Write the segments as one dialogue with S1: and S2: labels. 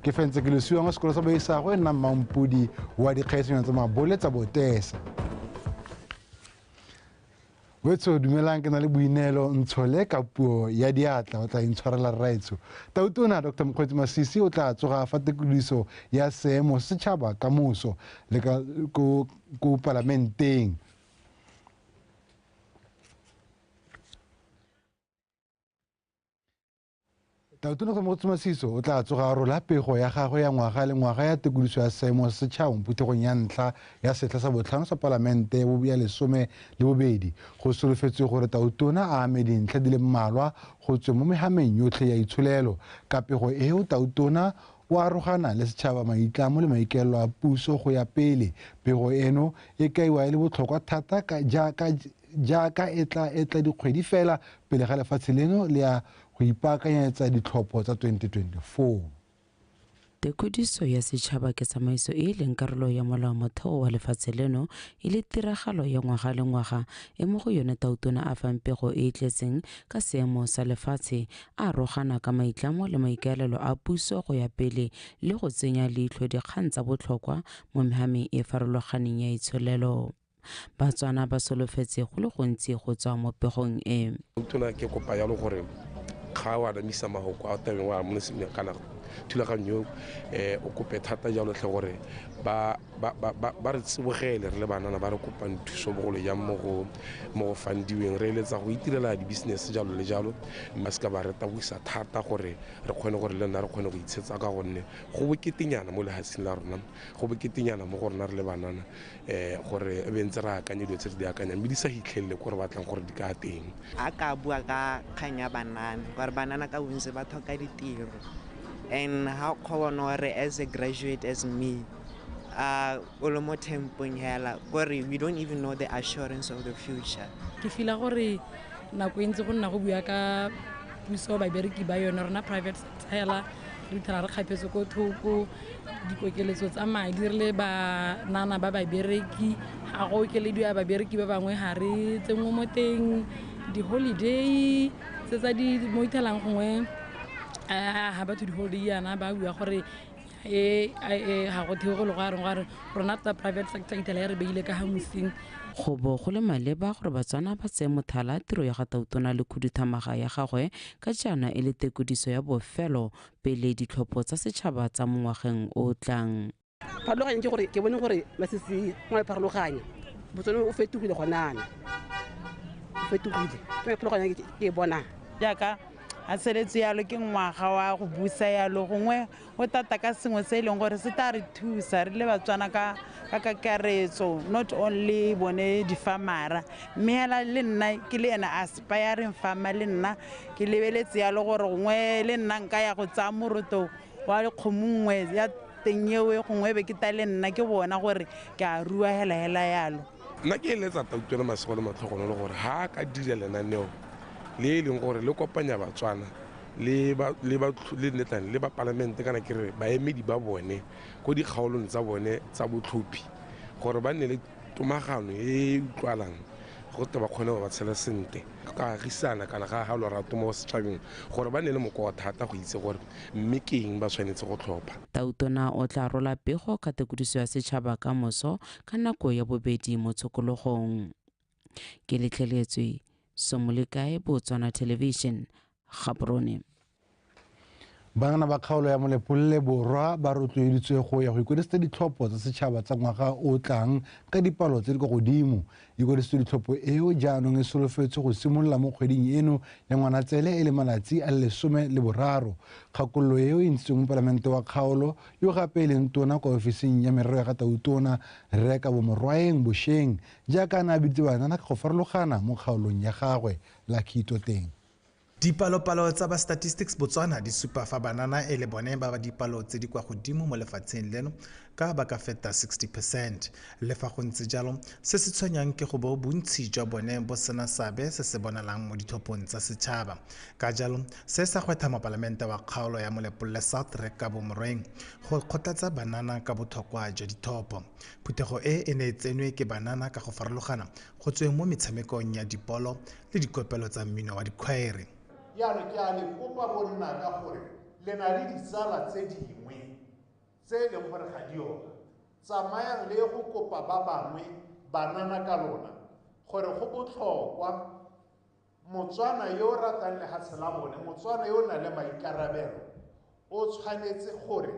S1: Ke fentse ke lesiwang sekolo sa Boisago e nna Mampudi wa dikgaisano tsa mabole tsa Botesa. Wetso dumelang, ke na le Boineelo Ntshole ka puo ya diatla, o tla intshwarela rraetsho. Tautona Dr Mokgweetsi Masisi o tla tsoga fa tekodiso ya seemo setšhaba ka moso le ka ko palamenteng. Tautona Dr Mokgweetsi Masisi o tla tsoga a rola pego ya gagwe ya ngwaga le ngwaga ya tekodiso ya seemo sa setšhaba mo phuthegong ya ntlha ya setlha sa botlhano sa palamente ya 12. Go solofetswe gore Tautona a ame dintlha di le mmalwa go tswe mo mehameng yotlhe ya itsholelo. Ka pego eo, Tautona o arogana le setšhaba maitlamo le maikaelelo a puso go ya pele. Pego eno e kaiwa e le botlhokwa thata jaaka e tla etla dikgwedi fela pele ga lefatshe leno le ya go ipaakanyetsa ditlhopho tsa 2024.
S2: Tekodiso ya setšhaba ke tsamaiso e e leng karolo ya molaomotheo wa lefatshe leno, e le tiragalo ya ngwaga le ngwaga e mo go yone Tautona a fang pego e e tletseng ka seemo sa lefatshe, a arogana ka maitlamo le maikaelelo a puso go ya pele le go tsenya leitlho dikgang tsa botlhokwa mo mehameng e farologaneng ya itsholelo. Batswana ba solofetse go le gontsi go tswa mo pegong e.
S3: Tautona ke kopa jalo gore ga o anamisa mahoko a tabeng wa mo kana thulaganyo o kope thata jalo tlhe gore ba re tsibogele re le banana ba re kopang thuso bogolo jang mo go fundiweng, re eletsa go itirela di-business jalo le jalo, mme se ka ba re tabosa thata gore re kgone gore le nna re kgone go itshetsa ka gonne go boketenyana mo lefatsheng la rona, go boketenyana mo go rona re le banana, gore e be ntse re akanye dilo tse re di akanyang mme di sa hitlhelele ko re batlang gore di ka teng.
S4: A ka bua ka kgang ya banana gore banana ka bontsi ba tlhoka ditiro, and ha kgona gore as a graduate as me o le mo tempong hela gore we don't even know the assurance of the future.
S5: Ke feel gore nako e ntse go nna go bua ka puso babereki ba yone, rona private sector hela re ithela re kgapetse ko thoko dikokeletso tsa madi re le banana ba babereki, ga go okelediwa babereki ba bangwe ga re tsenngwe mo teng, di-holiday tse tsa di mo ithelang gongwe ga batho di-holiday yana ba bua gore ga go theoge le go a reng go a reng rona tsa private sector ithela e re beile ka ga mosing.
S2: Go bo go le maleba gore Batswana ba tseye mothala tiro ya ga Tautona le khuduthamaga ya gagwe ka jaana e le tekodiso ya bofelo pele ditlhopho tsa setšhaba tsa mo ngwageng o tlang.
S6: Pharologanyo ke gore ke bone gore Masisi go na le pharologanyo, Botswana o fetogile gonana, o fetogile, ke pharologanyo ke e bonang.
S7: Jaaka a seletse yalo ke ngwaga wa go busa yalo, gongwe o tata ka sengwe se e leng gore se tla re thusa re le Batswana ka kakaretso, not only bone di-farmera, mme hela le nna ke le ena aspiring farmer, le nna ke lebeletse yalo gore gongwe le nna nka ya go tsaya moroto wa kgomo nngwe ya teng eo, gongwe be ke ta le nna ke bona gore ke a rua hela hela yalo.
S3: Nna ke eletsa Tautona Masego le Matlhogonolo gore ha a ka dira lenaneo le e leng gore le kopanya Batswana le ba palamente kana ke re baemedi ba bone ko dikgaolong tsa bone tsa botlhophi, gore ba nne le tomagano e utlwalang go tle ba kgone go ba tshela sentle ka agisana kana ga ga lorato mo setšhabeng, gore ba nne le mokgwa thata go itse gore mme ke eng ba tshwanetse go tlhopha.
S2: Tautona o tla rola pego ka tekodiso ya setšhaba ka moso ka nako ya bobedi mo tshokologong. Ke letleletswe Somolekae, Botswana Television, Gaborone.
S1: Banana ba kgaolo ya Molepolole Borwa ba rotloeditswe go ya go ikwadisetsa ditlhopho tsa setšhaba tsa ngwaga o tlang ka dipalo tse di kwa godimo. Ikwadisetso ditlhopho eo jaanong e solofetswe go simolola mo kgweding eno ya Ngwanatsele e le malatsi a le 13. Kgakololo eo e ntshitsweng mopalamente wa kgaolo yo gape e leng tona kwa ofising ya merero ya ga Tautona Rre Kabo Morwaeng bošeng, jaaka a ne a biditse banana ka go farologana mo kgaolong ya gagwe la Kitoteng.
S8: Dipalopalo tsa ba Statistics Botswana di supa fa banana e le bone ba ba dipalo tse di kwa godimo mo lefatsheng leno ka ba ka feta 60%. Le fa go ntse jalo, se se tshwenyang ke go bo bontsi jwa bone bo sena seabe se se bonalang mo ditlhophong tsa setšhaba. Ka jalo, se sa gwetha mopalamente wa kgaolo ya Molepolole South Rre Kabo Morwaeng go kgothatsa banana ka botlhokwa jwa ditlhopho. Phuthego e e ne e tsenwe ke banana ka go farologana go tsweng mo metshamekong ya dibolo le dikopelo tsa mmino wa dikhwaere.
S9: Jaanong ke a le kopa bonna ka gore Le na le ditsala tse dingwe tse e leng gore ga di yona. Tsamayang le go kopa ba bangwe banana ka lona gore go botlhokwa Motswana yo o ratang lehatshe la bone, Motswana yo o nang le maikarabelo o tshwanetse gore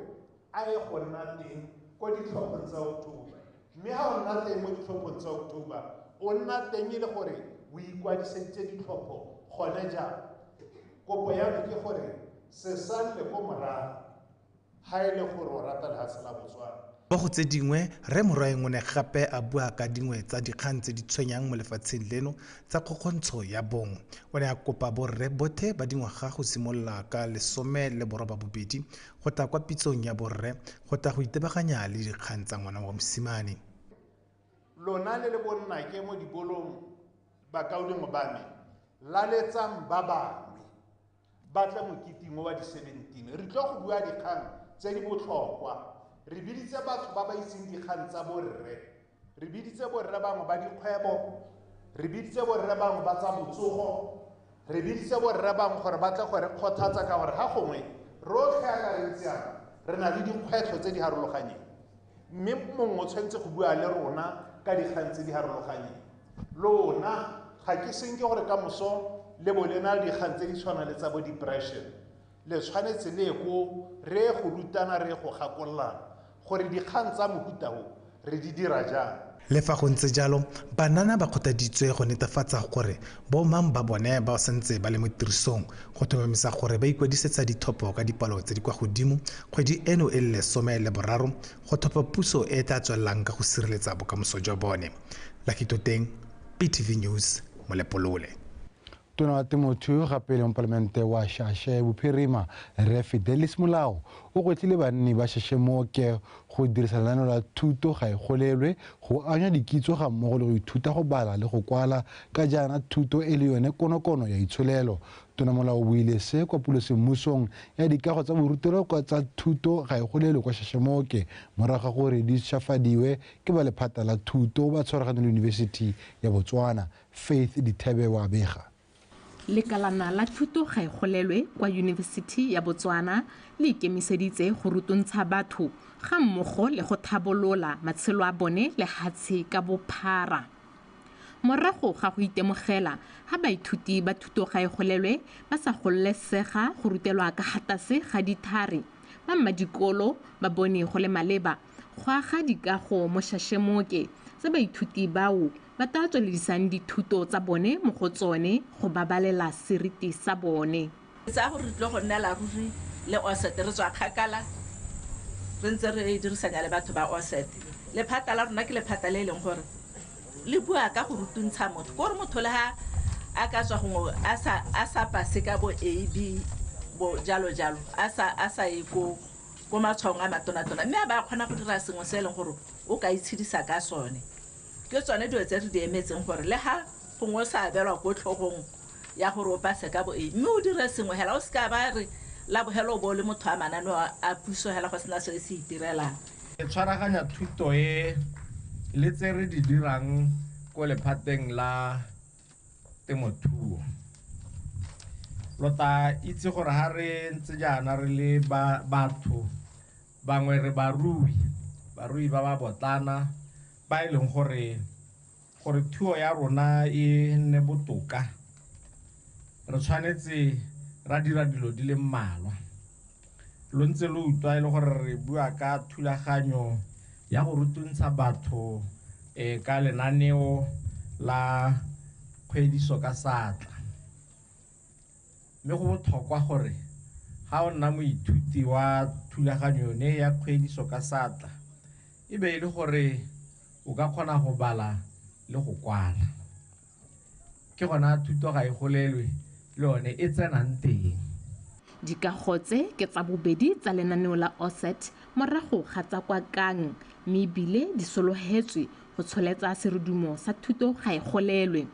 S9: a ye go nna teng ko ditlhophong tsa October. Mme ha o nna teng mo ditlhophong tsa October, o nna teng e le gore o ikwadiseditse ditlhopho gone jang. Kopo ya me ke gore se salle ko morago ha e le gore o rata lehatshe la Botswana.
S8: Mo go tse dingwe, Rre Morwaeng o ne gape a bua ka dingwe tsa dikgang tse di tshwenyang mo lefatsheng leno tsa kgokgontsho ya bong. O ne a kopa borre bothe ba dingwaga go simolola ka 18 go tla kwa pitsong ya borre go tla go itebaganya le dikgang tsa ngwana wa mosimane.
S9: Lona le le bonnake mo dikolong, bakaulengwe ba me, laletsang ba bangwe ba tle moketing wa di-17. Re tlo go bua dikgang tse di botlhokwa. Re biditse batho ba ba itseng dikgang tsa borre, re biditse borre bangwe ba dikgwebo, re biditse borre bangwe ba tsa botsogo, re biditse borre bangwe gore ba tle go re kgothatsa ka gore ga gongwe rotlhe a ka re ntse yana re na le dikgwetlho tse di harologanyeng, mme mongwe o tshwanetse go bua le rona ka dikgang tse di harologanyeng. Lona ga ke senke gore ka moso le bo le na le dikgang tse di tshwanang le tsa bo depression, le tshwanetse le ko re go rutana re go gakololana gore dikgang tsa mohuta o re di dira jang.
S8: Le fa go ntse jalo, banana ba kgothaditswe go netefatsa gore bomang ba bone ba santse ba le mo tirisong go tlhomamisa gore ba ikwadisetsa dithopo ka dipalo tse di kwa godimo kgwedi eno e le 13 go thopa puso e tla tswelelang ka go sireletsa bokamoso jwa bone. Lucky Toteng, PTV News, Molepolole.
S1: Tona wa temothuo gape le mopalamente wa Shashe Bophirima Rre Fidelis Molao o gwetlhile banni ba Shashe-Mooke go dirisa lenaneo la thuto ga e golelwe go anywa dikitso ga mmogo le go ithuta go bala le go kwala ka jaana thuto e le yone konokono ya itsholelo. Tona Molao o buile se kwa pulosemmusong ya dikago tsa borutelo tsa thuto ga e golelwe kwa Shashe-Mooke morago ga gore di šafadiwe ke ba lephata la thuto ba tshwaragane le Yunibesithi ya Botswana. Faith Dithebe wa bega.
S10: Lekalana la thuto ga e golelwe kwa Yunibesithi ya Botswana le ikemiseditse go rutuntsha batho ga mmogo le go thabolola matshelo a bone lehatshe ka bophara. Morago ga go itemogela ga baithuti ba thuto ga e golelwe ba sa gololesega go rutelwa ka gatase ga dithare, ba mmadikolo ba bone go le maleba go aga dikago mo Shashe-Mooke tse baithuti bao ba tla tsweledisang dithuto tsa bone mo go tsone go babalela seriti sa bone.
S11: Tsa gore re tlo go nnela ruri le OSET, re tswa kgakala re ntse re dirisanya le batho ba OSET. Lephata la rona ke lephata le e leng gore le bua ka go rutuntsha motho, kore motho le ha a ka tswa gongwe a sa pase ka bo A B bo jalo jalo, a sa ye ko matshwaong a matona-tona, mme a ba kgona go dira sengwe se e leng gore o ka itshedisa ka sone. Ke tsone dilo tse re di emetseng gore le ha gongwe o sa abelwa ko tlhogong ya gore o pase ka bo A, mme o dire sengwe hela, o seka ba re la bogelo o bo le motho a mananeo a puso hela go sena se se itirelang.
S12: Re tshwaraganya thuto e le tse re di dirang ko lephateng la temothuo. Lo tla itse gore ha re ntse jaana re le batho bangwe re barui, barui ba ba botlana ba e leng gore thuo ya rona e nne botoka, re tshwanetse ra dira dilo di le mmalwa. Lo ntse lo utlwa e le gore re bua ka thulaganyo ya go rutuntsha batho ka lenaneo la kgwediso ka satla. Mme go botlhokwa gore ga o nna moithuti wa thulaganyo yone ya kgwediso ka satla, e be e le gore o ka kgona go bala le go kwala. Ke gona thuto ga e golelwe le yone e tsenang teng.
S10: Dikago tse ke tsa bobedi tsa lenaneo la OSET morago ga tsa kwa Kang, mme ebile di sologetswe go tsholetsa serudumo sa thuto ga e golelwe.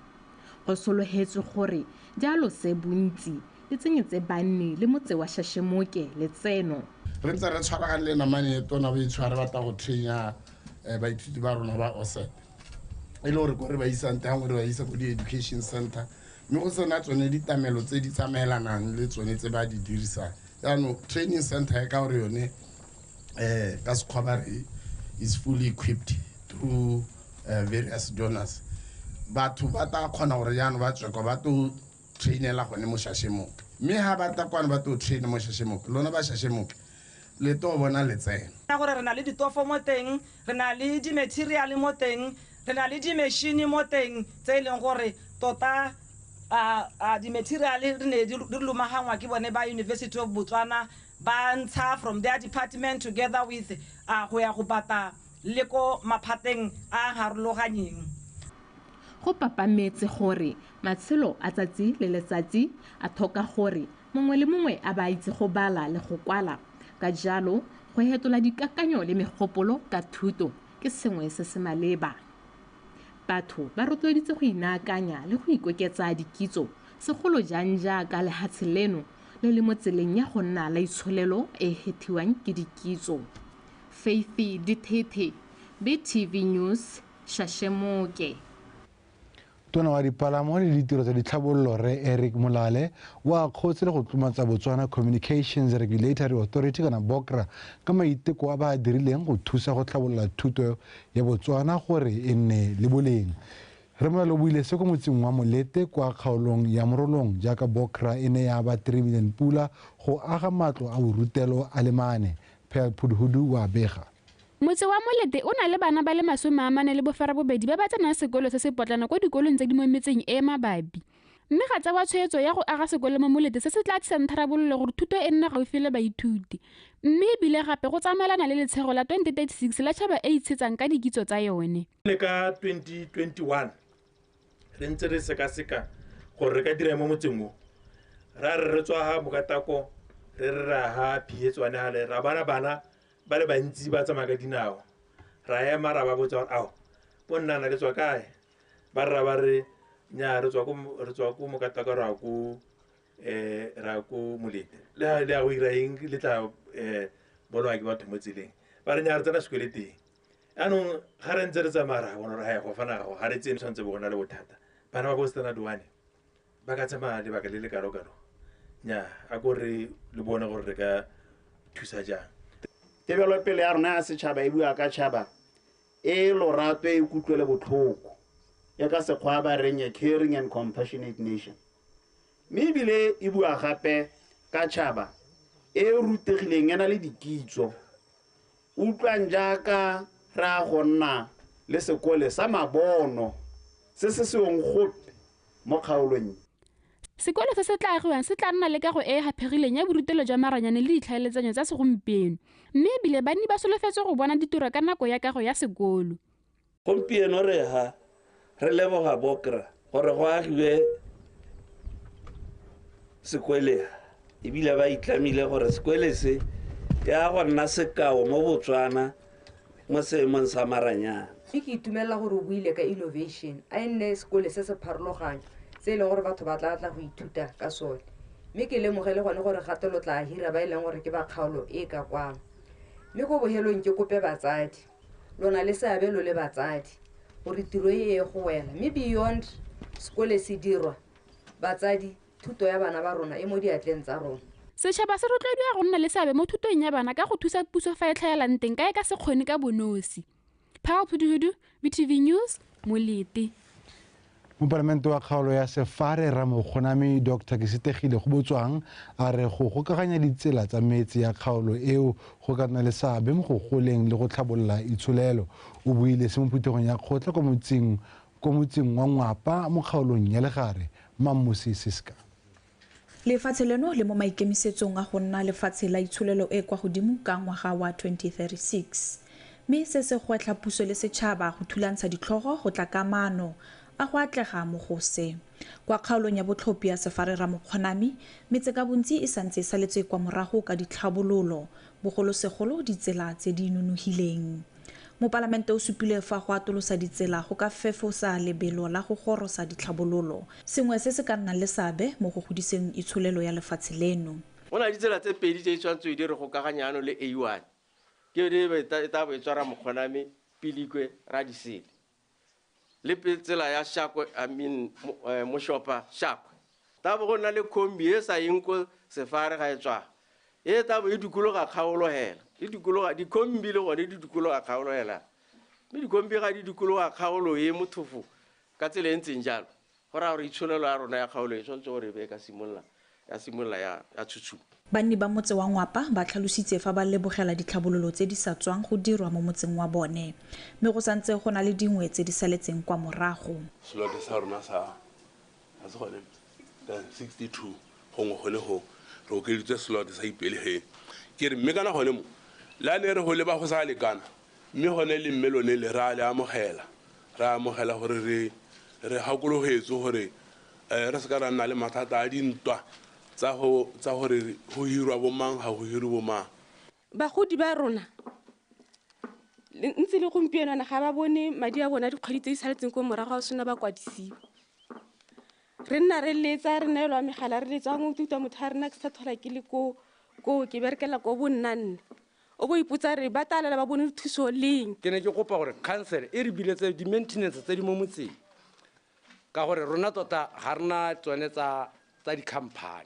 S10: Go sologetswe gore jalo se bontsi le tsenyetse banni le motse wa Shashe-Mooke letseno.
S13: Re ntse re tshwaragane le namane e tona ba itshware batla go train-a baithuti ba rona ba OSET, e le gore ko re ba isang teng gore ba isa ko di-education center, mme go sena tsone ditamelo tse di tsamaelanang le tsone tse ba di dirisang. Jaanong training center e ka gore yone ka sekgwa ba re is fully equipped through various donors. Batho ba tla kgona gore jaanong ba tswe kwa ba tlo trainela gone mo Shashemoke, mme ga ba tla kwano ba tlo traina mo Shashemoke, lona ba Shashemoke le tlo bona letseno.
S14: Gore re na le ditofo mo teng, re na le di-material mo teng, re na le di-machine mo teng tse e leng gore tota di-material re ne di lomagangwa ke bone ba University of Botswana, ba ntsha from their department together with go ya go bata le ko maphateng a harologanyeng.
S10: Go papametse gore matshelo a tsatsi le letsatsi a tlhoka gore mongwe le mongwe a ba itse go bala le go kwala. Ka jalo go hetola dikakanyo le megopolo ka thuto ke sengwe se se maleba. Batho ba rotloeditse go inaakanya le go ikoketsa dikitso, segolo jang jaaka lehatshe leno le le mo tseleng ya go nna la itsholelo e hethiwang ke dikitso. Faith Dithethe, BTV News, Shashemoke.
S1: Tona wa dipalamo le ditiro tsa ditlhabololo Rre Eric Molale o akgotse le go tlomatsa Botswana Communications Regulatory Authority kana BOCRA ka maiteko a ba a dirileng go thusa go tlhabolola thuto ya Botswana gore e nne le boleng. Rre Molale o buile se ko motseng wa Molete kwa kgaolong ya Morolong jaaka BOCRA e ne ya ba 3 million pula go aga matlo a borutelo a le mane. Pearl Phuduhudu wa bega.
S15: Motse wa Molete o na le bana ba le 48 ba ba tsenang sekolo se se potlana kwa dikolong tse di mo metseng e mabapi. Mme ga tsewa tshwetso ya go aga sekolo mo Molete se se tla tlisang tharabololo gore thuto e nne gaufi le baithuti. Mme ebile gape go tsamaelana le letshego la 2036 la tšhaba e itshetsang ka dikitso tsa yone.
S16: Le ka 2021 re ntse re sekaseka gore re ka dira mo motseng o. Ra re re tswa ha Mokatako re re ra ha Phiyetswane hale ra bana bana ba le bantsi ba tsamaya ka dinao. Ra ema ra ba botsa gore ao bonnana le tswa kae, ba rra ba re nya re tswa ko Mokatako ra ko Molete. Le le a go ira eng le tla bolwa ke batho mo tseleng. Ba re nya re tsena sekole teng. Anong ga re ntse re tsamaya ra bona gore go fana ga re tsene tshwanetse bo gona le bothata. Bana ba ko standard 1 ba ka tsamaya lebaka le le kalo-kalo. Nya a ko re le bone gore re ka thusa jang.
S17: Tebelopele ya rona ya setšhaba e bua ka tšhaba e lorato e kutlwele botlhoko ya ka sekgwa ba reng a caring and compassionate nation, mme ebile e bua gape ka tšhaba e rutegileng e na le dikitso. Utlwang jaaka ra go nna le sekole sa mabono se se seong gope mo kgaolong.
S15: Sekolo se se tla agiwang se tla nna le kago e e haphegileng ya borutelo jwa maranyane le ditlhaeletsanyo tsa segompieno, mme ebile banni ba solofetswe go bona ditiro ka nako ya kago ya sekolo.
S18: Gompieno re ha re leboga BOCRA gore go agiwe sekwele, ebile ba itlamile gore sekwele se ya go nna sekao mo Botswana mo seemong sa maranyane.
S19: Mme ke itumelela gore o buile ka innovation, a e nne sekole se se pharologanyo tse e leng gore batho ba tla tla go ithuta ka sone. Mme ke lemogele gone gore gape lo tla hira ba e leng gore ke ba kgaolo e ka kwano. Mme ko bohelong ke kope batsadi, lona le seabe lo le batsadi gore tiro e e go wela. Mme beyond sekole se dirwa, batsadi thuto ya bana ba rona e mo diatleng tsa rona.
S15: Setšhaba se rotloediwa go nna le seabe mo thutong ya bana ka go thusa puso fa e tlhaelang teng ka e ka se kgone ka bonosi. Pearl Phuduhudu, BTV News, Molete.
S1: Mopalamente wa kgaolo ya Sefare Ramokgonami Dr. Kesitegile Gobotswang a re go gokaganya ditsela tsa metse ya kgaolo eo go ka nna le seabe mo go goleng le go tlhabolola itsholelo. O buile se mo phuthegong ya kgotla ko motseng wa Ngwapa mo kgaolong ya Legare. Mammosi Siska.
S20: Lefatshe leno le mo maikemisetsong a go nna lefatshe la itsholelo e kwa godimo ka ngwaga wa 2036. Mme se se gwetlha puso le setšhaba go thulantsha ditlhogo go tla ka maano a go atlega mo go se. Kwa kgaolong ya botlhophi ya Sefare Ramokgonami, metse ka bontsi e santse e saletse kwa morago ka ditlhabololo, bogolosegolo ditsela tse di nonogileng. Mopalamente o supile fa go atolosa ditsela go ka fefosa lebelo la go gorosa ditlhabololo, sengwe se se ka nnang le seabe mo go godiseng itsholelo ya lefatshe leno.
S21: Go na le ditsela tse pedi tse di tshwanetseng di re gokaganya ano le A1. Ke yone e tla bo e tswa Ramokgonami, Pilikwe, Radisele. Le tsela ya Shakwe, I mean Moshopa, Shakwe. Ta bo go na le kombi e sa yeng ko Sefare ga e tswa. E tla bo e dikologa kgaolo hela, e dikologa dikhombi le gone di dikologa kgaolo hela. Mme dikhombi ga di dikologa kgaolo e mothofo ka tsela e ntseng jalo, go raya gore itsholelo ya rona ya kgaolo e tshwanetse gore e be e ka simolola ya simolola ya tshutshuma.
S20: Banni ba motse wa Ngwapa ba tlhalositse fa ba lebogela ditlhabololo tse di sa tswang go dirwa mo motseng wa bone, mme go santse go na le dingwe tse di saletseng kwa morago.
S4: Selote sa rona sa ga se gone 62 gongwe gone go re okeditse selote sa Ipelegeng. Ke re mme kana gone mo la ne re go leba go sa lekana, mme gone le mme lone le ra le amogela, ra amogela gore re gakologetswe gore re se ka ra nna le mathata a dintwa tsa gore go hirwa bomang ga go hirwe bomang.
S22: Bagodi ba rona ntse le gompieno ga ba bone madi a bona dikgwedi tse di saletseng ko morago ga sena ba kwadisiwa. Re nna re letsa, re neelwa megala, re letsa go utlwa motho a rena ke sa tlhola ke le ko ke berekela ko bo nna nne. O bo ipotsa re ba talela ba bone thuso leng.
S23: Ke ne ke kopa gore council e re biletse di-maintenance tse di mo motseng, ka gore rona tota ga rena tsone tsa di-company,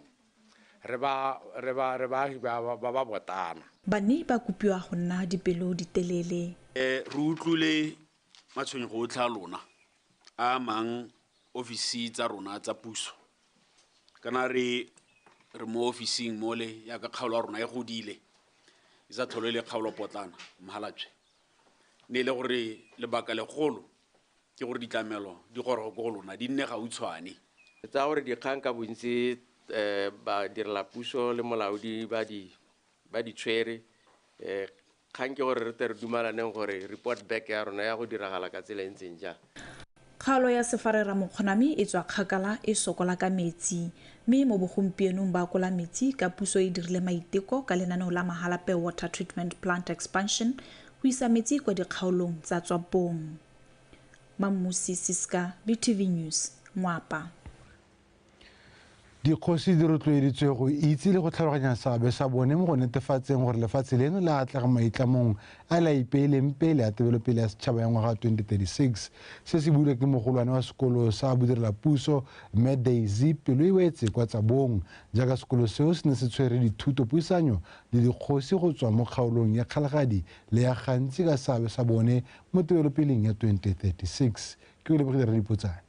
S23: re baagi ba ba botana.
S20: Banni ba kopiwa go nna dipelo ditelele.
S24: Re utlwile matshwenyego otlhe a lona a amang ofisi tsa rona tsa puso. Kana re mo ofising mole yaka kgaolo ya rona e godile, e sa tlhole e le kgaolo potlana Mhalapye. Ne e le gore lebaka legolo ke gore ditlamelo di goroge ko go lona di nne gautshwane.
S21: Tsa gore dikgang ka bontsi ba direla puso le molaodi ba di tshwere, kgang ke gore re tle re dumalaneng gore report back ya rona ya go diragala ka tsela e ntseng jang.
S20: Kgaolo ya Sefare Ramokgonami e tswa kgakala e sokola ka metsi, mme mo bogompienong ba akola metsi ka puso e dirile maiteko ka lenaneo la Mahalapye Water Treatment Plant Expansion go isa metsi kwa dikgaolong tsa Tswapong. Mammusi Siska, BTV News, Ngwapa.
S1: Dikgosi di rotloeditswe go itse le go tlhaloganya seabe sa bone mo go netefatseng gore lefatshe leno le atlega maitlamong a le a ipeileng pele a tebelopele ya setšhaba ya ngwaga 2036. Se se builwe ke mogolwane wa sekolo sa bodirelapuso Mme Daisy Peloewetse kwa Tsabong, jaaka sekolo seo se ne se tshwere dithutopuisanyo le dikgosi go tswa mo kgaolong ya Kgalagadi le ya Gantsi ka seabe sa bone mo tebelopeleng ya 2036. Ke o lebogile re dipotsane.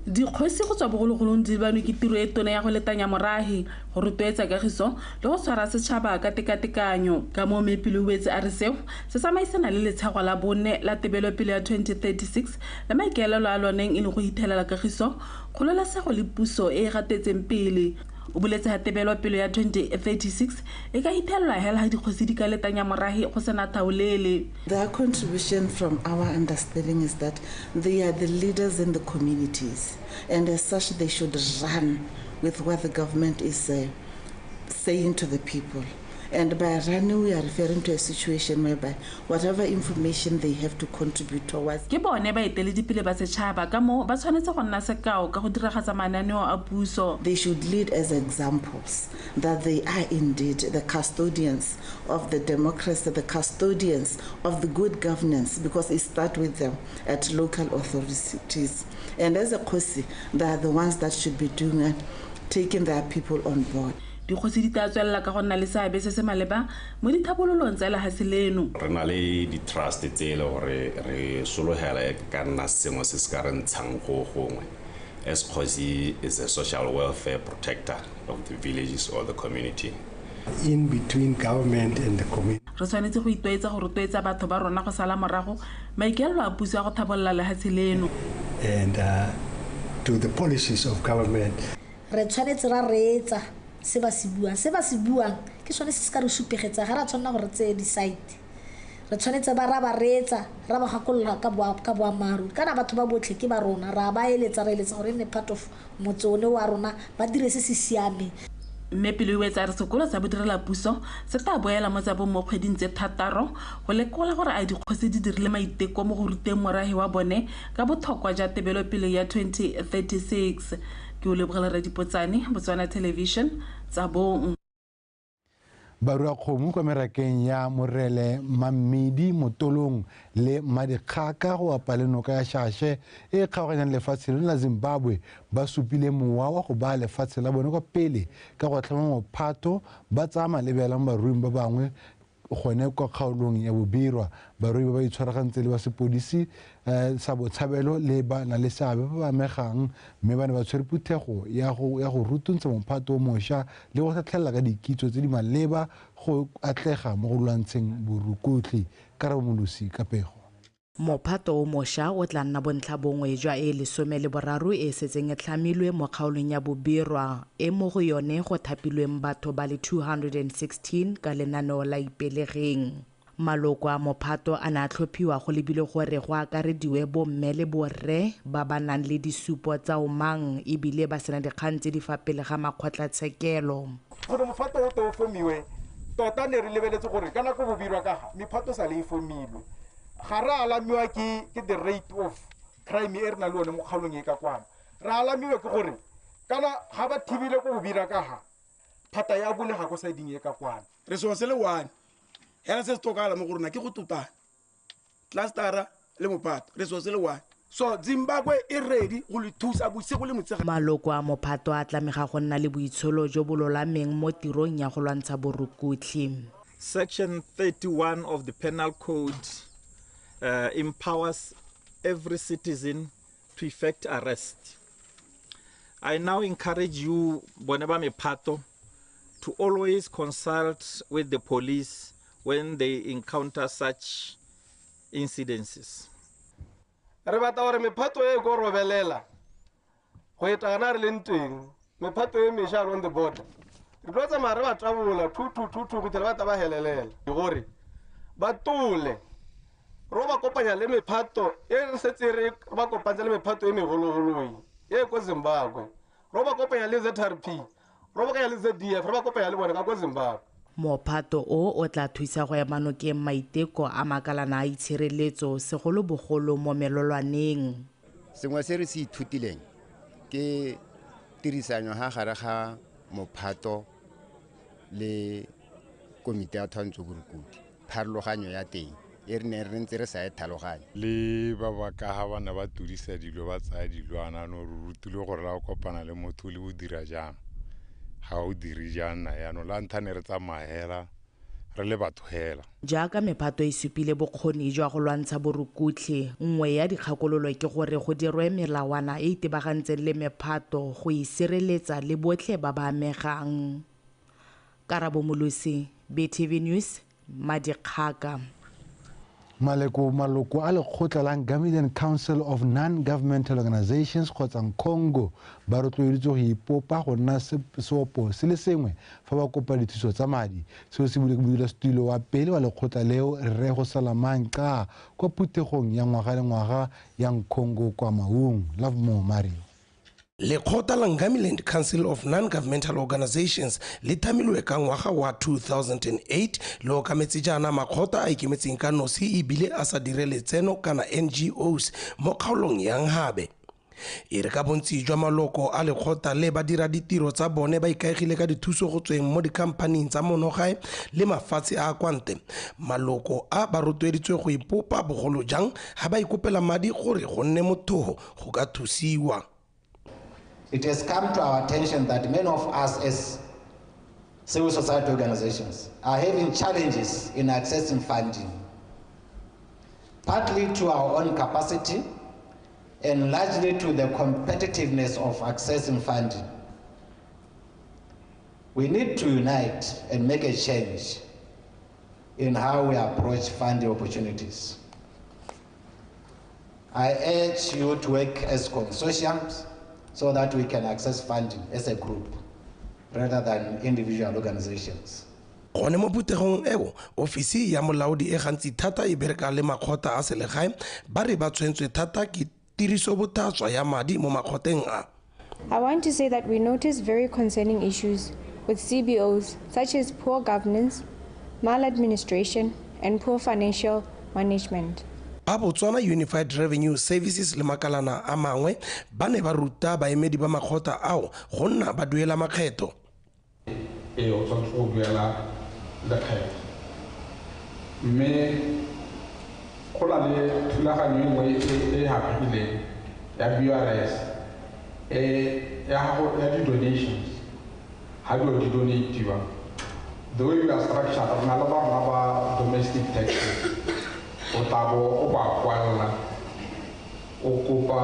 S25: Dikgosi go tswa bogologolong di lebanwe ke tiro e tona ya go letanya morahi, go rotloetsa kagiso le go tshwara setšhaba ka tekatekanyo. Ka moo Mme Peloewetse a re seo se tsamaisana le letshego la bone la tebelopele ya 2036 le maikaelelo a loneng e leng go ithelela kagiso, kgololesego le puso e e gatetseng pele. O boletse ha tebelopele ya 2036 e ka ithelelwa hela ha dikgosi di ka letanya morahi go sena taolele.
S26: Their contribution from our understanding is that they are the leaders in the communities, and as such they should run with what the government is saying to the people. And by running, we are referring to a situation whereby whatever information they have to contribute towards.
S25: Ke bone ba eteledipele ba setšhaba ka moo ba tshwanetse go nna sekao ka go diragatsa mananeo a puso.
S26: They should lead as examples that they are indeed the custodians of the democracy, the custodians of the good governance, because it starts with them at local authorities. And as a kgosi, they are the ones that should be doing it, taking their people on board.
S25: Dikgosi di tla tswelela ka go nna le seabe se se maleba mo dithabololong tsa lehatshe leno.
S27: Re na le di-trust tse e le gore re sologela e ka nna sengwe se se ka re ntshang go gongwe. As kgosi is a social welfare protector of the villages or the community.
S28: In between government and the community.
S25: Re tshwanetse go itwaetsa go rotloetsa batho ba rona go sala morago maikaelelo a puso ya go thabolola lehatshe leno.
S28: And to the policies of government.
S29: Re tshwanetse ra reetsa se ba se buang, se ba se buang ke sone se se ka re supegetsa, ga ra tshwanela gore re tseye di-side. Re tshwanetse ba ra ba reetsa, ra ba gakolola ka boammaaruri. Kana batho ba botlhe ke ba rona, ra ba eletsa, re eletsa gore e nne part of motse one wa rona, ba dire se se siameng.
S25: Mme Peloewetse a re sekolo sa bodirelapuso se tla boela mo Tsabong mo kgweding tse 6 go lekola gore a dikgosi di dirile maiteko mo go ruteng morahi wa bone ka botlhokwa jwa tebelopele ya 2036. Ke o lebogela Radipotsane, Botswana Television, Tsabong.
S1: Baruakgomo kwa merakeng ya Morele, Mammidi, Motolong le Madikgaka go apa le noka ya Shashe e kgaoganyang lefatshe leno la Zimbabwe ba supile mowa wa go baya lefatshe la bone kwa pele ka go tlhama mophato ba tsaya malebela mo baruing ba bangwe gone kwa kgaolong ya Bobirwa. Barui ba ba itshwaragantse le ba sepodisi sa Botshabelo le ba na le seabe ba ba amegang, mme ba ne ba tshwere phuthego ya go rutuntsha mophato o mošwa le go tlhatlhelela ka dikitso tse di maleba go atlega mo go lwantsheng borukutlhi. Karabo Molosi ka pego.
S2: Mophato o mošwa o tla nna bontlha bongwe jwa e 13 e setseng e tlhamilwe mo kgaolong ya Bobirwa, e mo go yone go thapilweng batho ba le 216 ka lenaneo la Ipelegeng. Maloko a mophato a ne a tlhophiwa go lebile gore go akarediwe bomme le borre ba ba nang le disupo tsa omang ebile ba sena dikgang tse di fa pele ga makgotlatshekelo.
S3: Gore mophato o to o fomiwe, tota ne re lebeletse gore ka nako Bobirwa ka ga mephato sa le e fomilwe. Ga re alamiwa ke the rate of crime e re nang le one mo kgaolong e ka kwano. Re alamiwa ke gore kana ga ba thibile ko Bobirwa ka ga phata ya bulega ko sideng e ka kwano.
S5: Re selo se le one hela se se tlhokagala mo go rona ke go totana clustera le mophato, re selo se le one. So Zimbabwe e ready go le thusa bosigo le motshegare.
S2: Maloko a mophato a tlamega go nna le boitsholo jo bo lolameng mo tirong ya go lwantsha borukutlhi.
S6: Section 31 of the Penal Code empowers every citizen to effect arrest. I now encourage you, bone ba mephato, to always consult with the police when they encounter such incidences.
S3: Re batla gore mephato e ko robelela go eta gana re leng teng, mephato e mešwa along the border. Re tlo tsamaya re ba tabola 2 2 2 2 go fitlhela ba tla ba helelela gore ba tole. Ro ba kopanya le mephato e re setse re ba kopantse le mephato e megologolo e ko Zimbabwe. Ro ba kopanya le ZRP, ro ba kopanya le ZDF, ro ba kopanya le bone ka ko Zimbabwe.
S2: Mophato o o tla thusa go ema nokeng maiteko a makalana a itshireletso segolobogolo mo melolwaneng.
S7: Sengwe se re se ithutileng ke tirisanyo ga gare ga mophato le komiti ya twantsho borukutlhi, pharologanyo ya teng e re ne re ntse re sa e tlhaloganye.
S8: Le ba ba ka ga bana ba tudisa dilo ba tsaya dilwana no re rutilwe gore la o kopana le motho le o dira jang, ga o dire jaana yaanong la ntlha ne re tsamaya hela re le batho hela.
S2: Jaaka mephato e supile bokgoni jwa go lwantsha borukutlhi, nngwe ya dikgakololo ke gore go dirwe melawana e itebagantseng le mephato go isireletsa le botlhe ba ba amegang. Karabo Molosi, BTV News, Madikgaka.
S1: Maloko a lekgotla la Ngamiland Council of Non-Governmental Organizations kgotsa Ncongo ba rotloeditswe go ipopa go nna seopo se le sengwe fa ba kopa dithuso tsa madi. Seo se buile ke modulasetulo wa pele wa lekgotla leo, Rre Gosalamang Qa, kwa phuthegong ya ngwaga le ngwaga ya Ncongo kwa Maung. Lovemore Mario.
S9: Lekgotla la Ngamiland Council of Non-Governmental Organizations le thamilwe ka ngwaga wa 2008 le okametse jaana makgotla a ikemetseng ka nosi ebile a sa dire letseno kana NGOs mo kgaolong ya Nhabe. E re ka bontsi jwa maloko a lekgotla le ba dira ditiro tsa bone ba ikaegile ka dithuso go tsweng mo dikhamphaning tsa monogae le mafatshe a kwa ntle, maloko a ba rotloeditswe go ipopa bogolo jang ga ba ikopela madi gore go nne mothogo go ka thusiwa.
S11: It has come to our attention that many of us as civil society organizations are having challenges in accessing funding, partly to our own capacity and largely to the competitiveness of accessing funding. We need to unite and make a change in how we approach funding opportunities. I urge you to work as consortiums so that we can access funding as a group rather than individual organizations.
S9: Gone mo phuthegong eo, ofisi ya molaodi e gantsi thata e bereka le makgotla a selegae ba re ba tshwentswe thata ke tirisobotlhaswa ya madi mo makgoteng a.
S12: I want to say that we notice very concerning issues with CBOs such as poor governance, maladministration, and poor financial management.
S9: Ba Botswana Unified Revenue Services le makalana a mangwe ba ne ba ruta baemedi ba makgotla ao go nna ba duela makgetho.
S30: Ee, o tshwanetse go duela
S4: lekgetho. Mme go na le thulaganyo e nngwe e e hapileng ya BRS e ya go ya di-donations. Ha dilo di donatiwa, the way we are structured, re na le ba rona ba domestic taxes, o tla bo o ba kwalla o kopa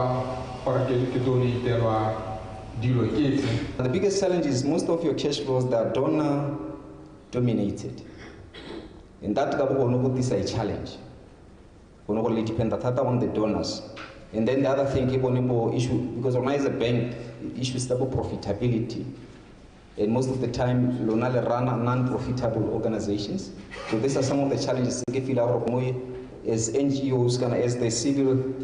S4: gore ke donatelwa dilo ke tse.
S10: The biggest challenge is most of your cash flows that are donor dominated. And that ka bo go tlisa a challenge. Go no go le depend thata on the donors. And then the other thing ke bone bo issue, because rona as a bank, issues tsa bo profitability. And most of the time, lona le run non-profitable organizations. So these are some of the challenges ke feel gore mo as NGOs kana as the civil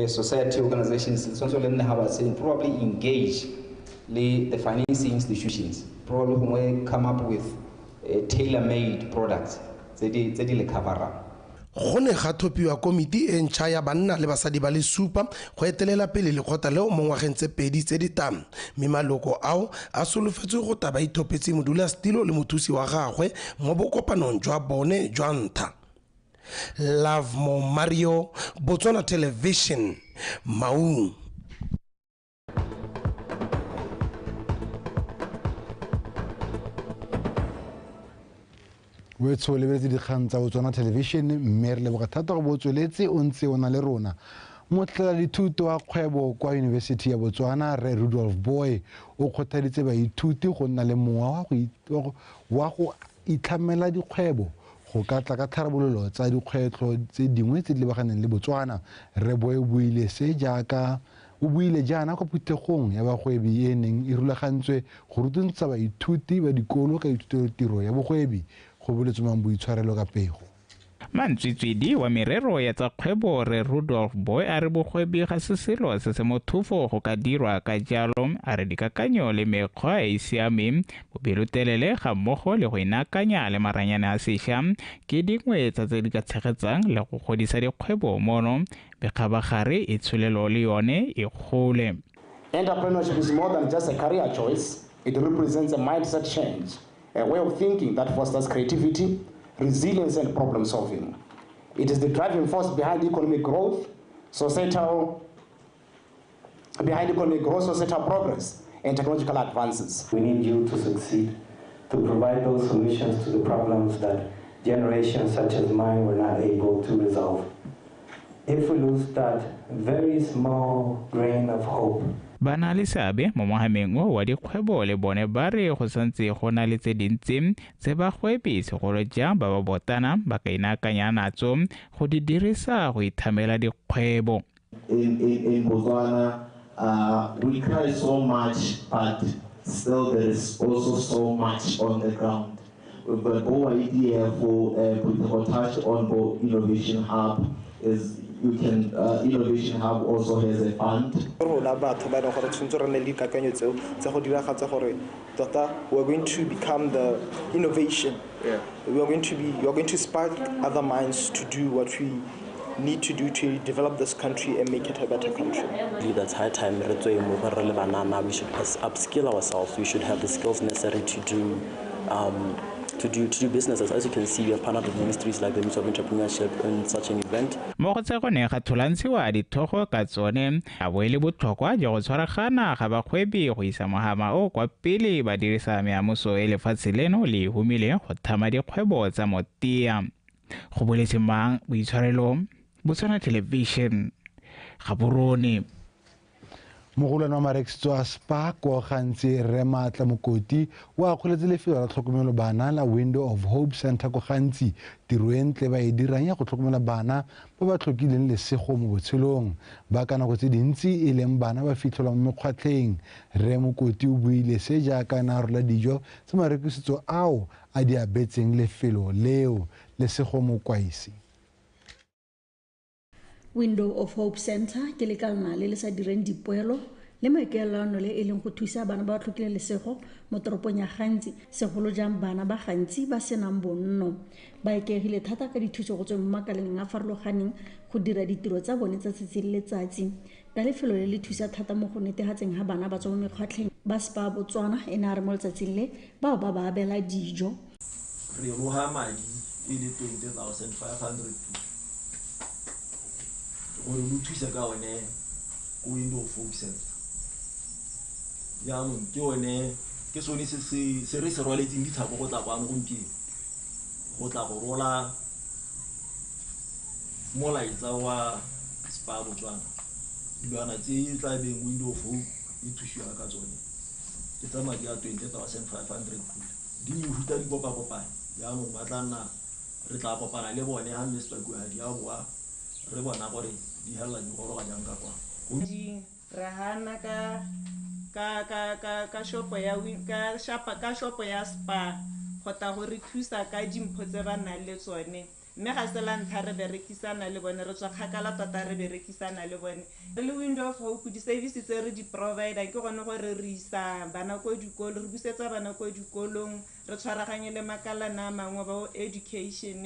S10: society organizations, tshwanetse le nne ha ba se probably engage le the financing institutions, probably gongwe come up with tailor-made products tse di le coverang.
S9: Go ne ga thopiwa komiti e ntšha ya banna le basadi ba le supa go etelela pele lekgotla leo mo ngwageng tse pedi tse di tang, mme maloko ao a solofetswe go tla ba ithopetse modulasetilo le mothusi wa gagwe mo bokopanong jwa bone jwa ntlha. Lovemore Mario, Botswana Television, Maun.
S1: Wetsho lebeletse dikgang tsa Botswana Television, mme re leboga thata go bo tsweletse o ntse o na le rona. Motlatsa wa kgwebo kwa University ya Botswana, Rre Rudolf Boy, o kgothaditse baithuti go nna le mowa wa go itlhamela dikgwebo go ka tla ka tharabololo tsa dikgwetlho tse dingwe tse di lebaganeng le Botswana. Rre Boy o buile se jaaka o buile jaana kwa phuthegong ya bagwebi e neng e rulagantswe go rutuntsha baithuti ba dikolo ka ithutelo ya bogwebi. Go boletswe mang boitshwarelo ka pego.
S13: Mantswitswidi wa merero ya tsa kgwebo Rre Rudolf Boy a re bogwebi ga se selo se se mothofo go ka dirwa, ka jalo a re dikakanyo le mekgwa e e siameng, bopelotelele ga mmogo le go inaakanya le maranyane a sešwa ke dingwe tsa tse di ka tshegetsang le go godisa dikgwebo mono, mekgabagare e tsholelo le yone e gole.
S14: Entrepreneurship is more than just a career choice. It represents a mindset change, a way of thinking that fosters creativity, resilience, and problem solving. It is the driving force behind economic growth, societal progress, and technological advances.
S15: We need you to succeed, to provide those solutions to the problems that generations such as mine were not able to resolve. If we lose that very small grain of hope,
S13: Ba na le seabe mo mohameng o wa dikgwebo le bone ba re go santse go na le tse dintsi tse bagwebi segolo jang ba ba botana ba ka inaakanya natso go di dirisa go ithamela dikgwebo.
S16: In Botswana, we cry so much, but still there is also so much on the ground. We've got OIDF for touch on Bo Innovation Hub. Is you can Innovation Hub also has a fund.
S17: Rona batho ba e leng gore tshwanetse re nne le dikakanyo tseo tsa go diragatsa gore tota we are going to become the innovation. Yeah. We are going to spark other minds to do what we need to do to develop this country and make it a better country.
S18: That's high time. We should upskill ourselves. We should have the skills necessary to do to do businesses. As you can see, we have partnered with ministries like the Ministry of Entrepreneurship in such an event.
S13: Mo go tse go ne ga tholantshiwa dithogo ka tsone a bo e le botlhokwa jwa go tshwaragana ga bagwebi go isa mohama o kwa pele ba dirisa meamuso e lefatshe leno le humileng go thama dikgwebo tsa motia. Go boletse mang boitshwarelo, Botswana Television, Gaborone.
S1: Mogolwane wa marekisetso a Spar kwa Gantsi, Rre Maatla Mokoti, o akgoletse lefelo la tlhokomelo bana la Window of Hope Center ko Gantsi tiro e ntle ba e dirang ya go tlhokomela bana ba ba tlhokileng lesego mo botshelong, ba ka nako tse dintsi e leng bana ba fitlhelwang mo mekgwatlheng. Rre Mokoti o buile se jaaka na rola dijo tse marekisetso ao a di abetseng lefelo leo. Lesego Mokwaisi.
S19: Window of Hope Center ke lekalana le le sa direng dipoelo le maikaelano le e leng go thusa bana ba ba tlhokileng lesego mo toropong ya Gantsi, segolo jang bana ba gantsi ba senang bonno. Ba ikaegile thata ka dithuso go tswa mo makaleng a farologaneng go dira ditiro tsa bone tsa tsatsi le letsatsi. Ka lefelo le le thusa thata mo go netefatseng ga bana ba tswa mo mekgwatlheng, ba Spar Botswana e ne a re mo letsatsing le bao ba ba abela dijo.
S20: Re roga madi e le 20,500 gore lo thuse ka one ko Window of Hope Center. Jaanong ke one ke sone se se re se rwaletseng ditlhako go tla kwano gompieno go tla go rola molaetsa wa Spar Botswana. Dilwana tse tla beng Window of Hope e thusiwa ka tsone ke tsa madi a 20,500 pula di mehuta di kopakopane. Jaanong ba tla nna re tla kopana le bone ga mme Sepakuadi a boa re bona gore di helela di goroga jang ka kwa.
S21: Re hana ka shopo ya ka shopo ya Spar go tla go re thusa ka dimpho tse ba nang le tsone, mme ga se la ntlha re berekisana le bone, re tswa kgakala tota re berekisana le bone. Re le Window of Hope di-service tse re di provider ke gone gore re isa bana ko dikolo, re busetsa bana ko dikolong, re tshwaraganye le makalana a mangwe bo education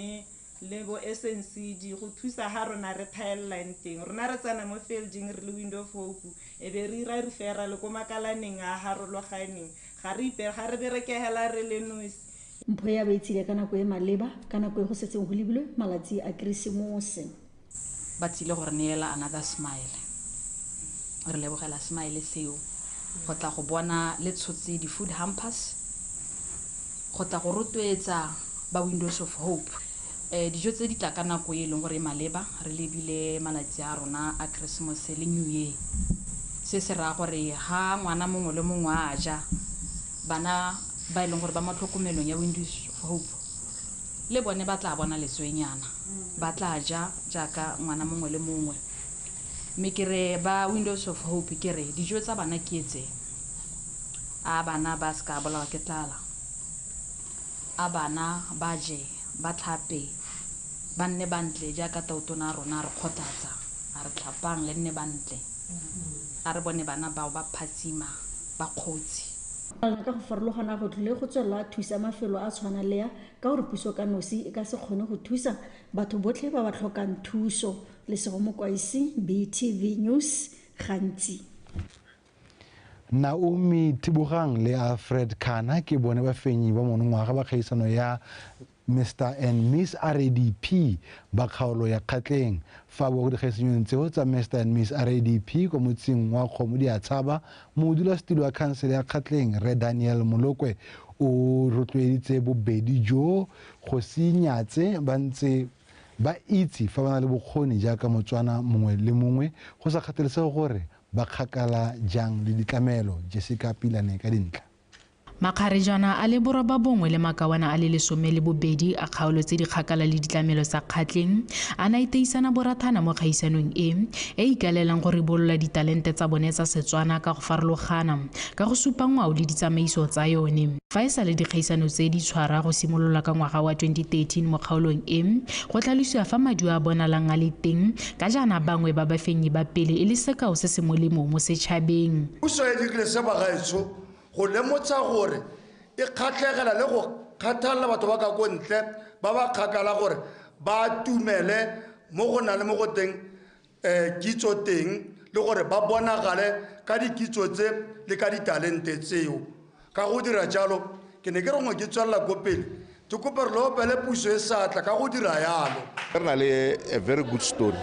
S21: le bo SNCD go thusa ha rona re thaelang teng. Rona re tsena mo fielding re le Window of Hope e be re ira referral ko makalaneng a harologaneng, ga re berekegela re le nosi.
S19: Mpho ya ba itsile ka nako e maleba, ka nako e go setseng go lebilwe malatsi a Keresemose.
S22: Ba tsile go re neela another smile, re lebogela smile seo go tla go bona le tshotse di-food hampers go tla go rotloetsa ba Windows of Hope. Dijo tse di tla ka nako e leng gore e maleba, re lebile malatsi a rona a Christmas le New Year. Se se raya gore ha ngwana mongwe le mongwe a ja, bana ba e leng gore ba mo tlhokomelong ya Windows of Hope le bone ba tla bona letswenyana, ba tla ja jaaka ngwana mongwe le mongwe. Mme ke re ba Windows of Hope ke re dijo tsa bana ke tse, a bana ba se ka bolawa ke tlala, a bana ba je, ba tlhape, ba nne bantle jaaka tautona a rona a re kgothatsa, a re tlhapang le nne bantle, a re bone bana bao ba phatsima ba kgotsi.
S19: Ka go farologana go tlile go tswelela thusa mafelo a tshwana le ya ka gore puso ka nosi e ka se kgone go thusa batho botlhe ba ba tlhokang thuso. Lesego Mokwaisi, BTV News, Gantsi.
S1: Naomi Thibogang le Alfred Kana ke bone bafenyi ba monongwaga ba kgaisano ya Mr and Miss RADP ba kgaolo ya Kgatleng. Fa bo go dikgaisanyong tseo tsa Mr and Miss RADP kwa motseng wa Kgomo di a tshaba, modulasetilo wa khansele ya Kgatleng Re Daniel Molokwe o rotloeditse bobedi jo go se inyatse ba ntse ba itse fa ba na le bokgoni jaaka Motswana mongwe le mongwe go sa kgathalesege gore ba kgakala jang le ditlamelo. Jessica Pilane ka dintlha.
S23: Makgarejwana a le 91 le makawana a le 12 a kgaolo tse di kgakala le ditlamelo tsa Kgatleng a na iteisana borathana mo kgaisanong e e ikalelang go ribolola ditalente tsa bone tsa Setswana ka go farologana ka go supa ngwao le ditsamaiso tsa yone. Fa e sa le dikgaisano tse di tshwara go simolola ka ngwaga wa 2013 mo kgaolong e, go tlhalosiwa fa maduo a bonalang a le teng ka jaana bangwe ba bafenyi ba pele e le sekao se se molemo mo setšhabeng.
S24: Puso e dirile se bagaetsho go lemotsha gore e kgatlhegela le go kgathalela batho ba ka ko ntle ba ba kgakala gore ba tumele mo go nang le mo go teng kitso teng le gore ba bonagale ka dikitso tse le ka ditalente tseo. Ka go dira jalo ke ne ke re ngwe ke tswelela ko pele ke kopa re le opele puso e satla ka go dira yalo.
S26: Re na le a very good story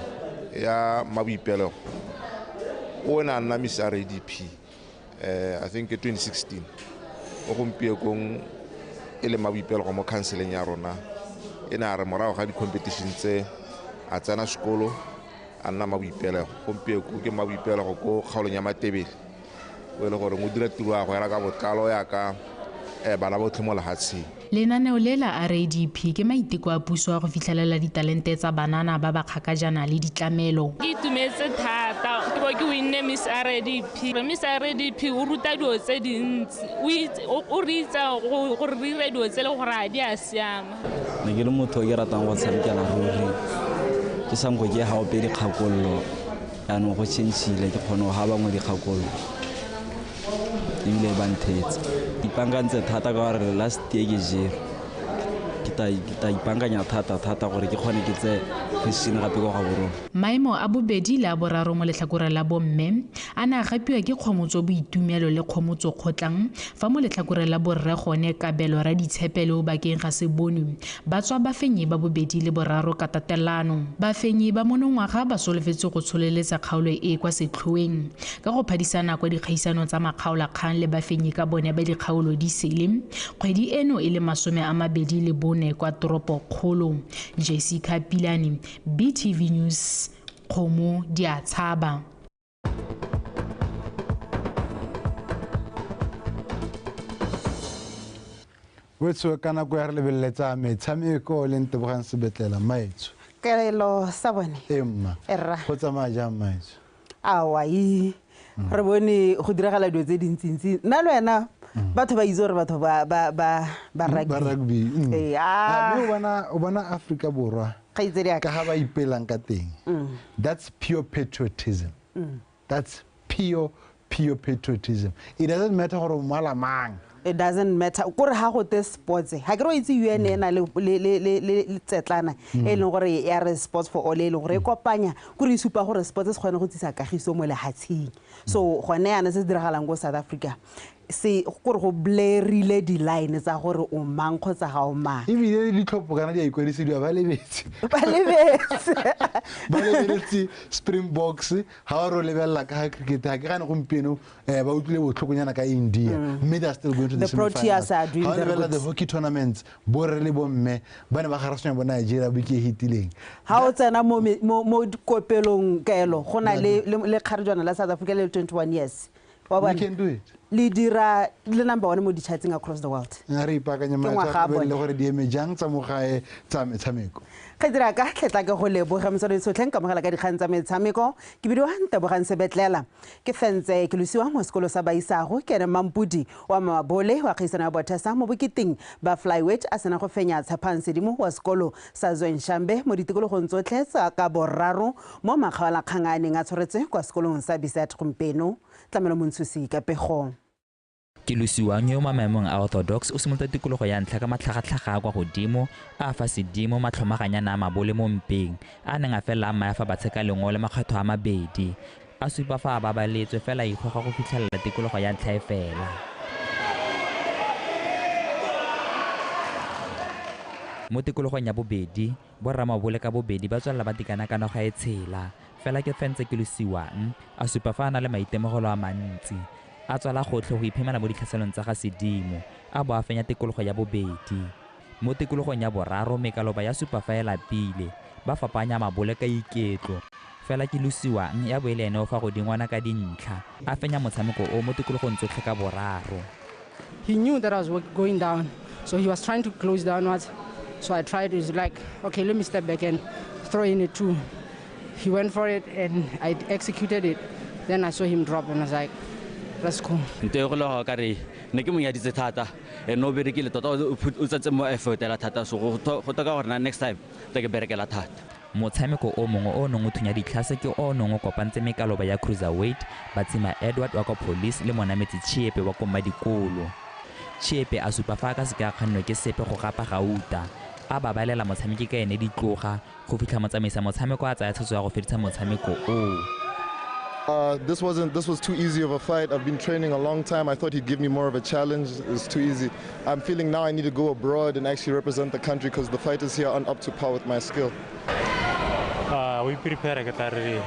S26: ya Maboipelego o ne a nna Miss RADP I think 2016 o gompiekong e le Maboipelego mo counseling ya rona e ne a re morago ga di-competition tse a tsena sekolo a nna Maboipelego. Gompieko ke Maboipelego ko kgaolong ya Matebele o e le gore o dira tiro ya go ela ka botlalo yaka bana botlhe mo lefatsheng.
S23: Lenaneo le la RADP ke maiteko a puso a go fitlhelela ditalente tsa banana ba ba kgakajana le ditlamelo.
S27: Ke itumetse thata ke bo ke winne Miss RADP. Miss RADP o ruta dilo tse dintsi, o re itsa gore re dire dilo tse le gore ga di a siama.
S28: Ne ke le motho ke ratang go tshamekela ruri, ke sanko ke ga ope dikgakololo, jaanong go change-ile ke kgone go ga bangwe dikgakololo ebile ba ntheetsa. Ipaakantse thata ka gore last year ke jere ke Ke tla ipaakanya thata thata gore ke kgone ke tseye position gape kwa Gaborone.
S23: Maemo a bobedi le a boraro mo letlhakoreng la bomme a ne a gapiwa ke Kgomotso Boitumelo le Kgomotso Kgotlang, fa mo letlhakoreng la borre gone Kabelo Raditshepe le Obakeng ga se bonwe ba tswa bafenyi ba bobedi le boraro ka tatelano. Bafenyi ba monongwaga ba solofetse go tsholeletsa kgaolo e kwa setlhoeng ka go phadisana kwa dikgaisanong tsa makgaolakgang le bafenyi ka bone ba dikgaolo di sele kgwedi eno e le 24 kwa toropokgolo. Jessica Pilane, BTV News, Kgomo di a tshaba.
S1: Wetso ka nako ya re lebeletsa metshameko le Ntebogang Sebetlela maetso.
S2: Kelelo sa bone.
S1: Emma.
S2: Erra.
S1: Go tsamaya jang maetso?
S2: Awa e re bone go diragala dilo tse dintsintsi. Nna le wena batho ba itse gore batho ba ba ba ba rugby.
S1: Ba rugby.
S2: Ee,
S1: Mme o bona Afrika Borwa.
S2: Kgaitsedi
S1: ka ga ba ipelang ka teng. That's pure patriotism. That's pure patriotism. It doesn't matter gore o mmala mang.
S2: It doesn't matter. Kore ha go te sports. Ha ke re o itse UN e na le le tsetlana e leng gore ya re sports for all e leng gore e kopanya kore e supa gore sports se kgone go tsisa kagiso mo lehatsheng. So gone yana se se diragalang ko South Africa se kore go blurrile di-line tsa gore o mang kgotsa ga o mang.
S1: Ebile ditlhopho kana di a ikwadisediwa ba lebetse.
S2: Ba lebetse.
S1: Ba lebeletse Springboks ha o re lebelela ka cricket ha ke gane gompieno ba utlwile botlhokonyana ka India. Mme they are still going to the
S2: Proteas are doing
S1: Ha o
S2: very
S1: lebelela
S2: good.
S1: the hockey tournaments borre le bomme ba ne ba garasanya bo Nigeria beke e fetileng.
S2: Ha o tsena mo dikopelong kaelo go na le le kgarejwana la South Africa le 21 years. Wa
S1: We
S2: bona?
S1: can do it.
S2: Le dira le number 1 mo di-chartseng across the world.
S1: Re ipaakanye
S2: Ke
S1: maetso
S2: ngwaga
S1: a
S2: a bone.
S1: le gore di eme jang tsa mo gae tsa metshameko.
S2: Kgaitsedi ka tletla ke go leboga motswedi tsotlhe nkamogela ka dikgang tsa metshameko ke bidiwa Ntebogang Sebetlela ke fentse ke losiwa mo sekolo sa Baisago ke ene Mampudi wa Mabole wa kgaisano ya Bothesa mo boketeng ba flyweight a sena go fenya Tshepang Sedimo wa sekolo sa Zwenshambe mo ditikologong tsotlhe tsa ka boraro mo makgaolakgang a neng a tshwaretswe kwa sekolong sa Biset gompieno. Tlamelo Montshusi ka pego.
S3: Ke losiwang yo mo maemong a orthodox o simolotse tikologo ya ntlha ka matlhagatlhaga a kwa godimo a fa sedimo matlhomaganyana a mabole mo mpeng a neng a felela a mmaya fa batsheka lengole makgetho a mabedi a supa fa a babaletswe fela a ikgoga go fitlhelela tikologo ya ntlha e fela. Mo tikologong ya bobedi borramabole ka bobedi ba tswelela ba tekana ka noga e tshela fela ke fentse ke losiwang a supa fa a na le maitemogelo a mantsi a tswala gotlhe go iphemela mo ditlhaselong tsa ga sedimo a bo a fenya tikologo ya bobedi. Mo tikologong ya boraro mekaloba ya supa fa e lapile ba fapanya mabole ka iketlo fela ke losiwang ya bo e le ene o fa godingwana ka dintlha a fenya motshameko o mo tikologong tsotlhe ka boraro.
S5: He knew that I was going down, so he was trying to close downwards. So I tried, he's like, okay, let me step back and throw in a 2. He went for it and I executed it. Then I saw him drop and I was like, that's cool.
S6: Nto e go le go ka re ne ke monyaditse thata ene o berekile tota o tsentse mo effort ela thata so go toka gore na next time tla ke berekela thata.
S3: Motshameko o mongwe o neng o thunya ditlhase ke o neng o kopantse mekaloba ya cruiserweight Batsima Edward wa kwa Police le Monametsi Chiepe wa ko Mmadikolo. Chiepe a supa fa a ka seke a kgannwe ke sepe go gapa gauta a babalela motshameki ka ene ditloga go fitlha motsamaisa motshameko a tsaya tshwetso ya go fedisa motshameko o.
S7: This was too easy of a fight. I've been training a long time. I thought he'd give me more of a challenge. It was too easy. I'm feeling now I need to go abroad and actually represent the country because the fighters here aren't up to par with my skill.
S8: We prepare,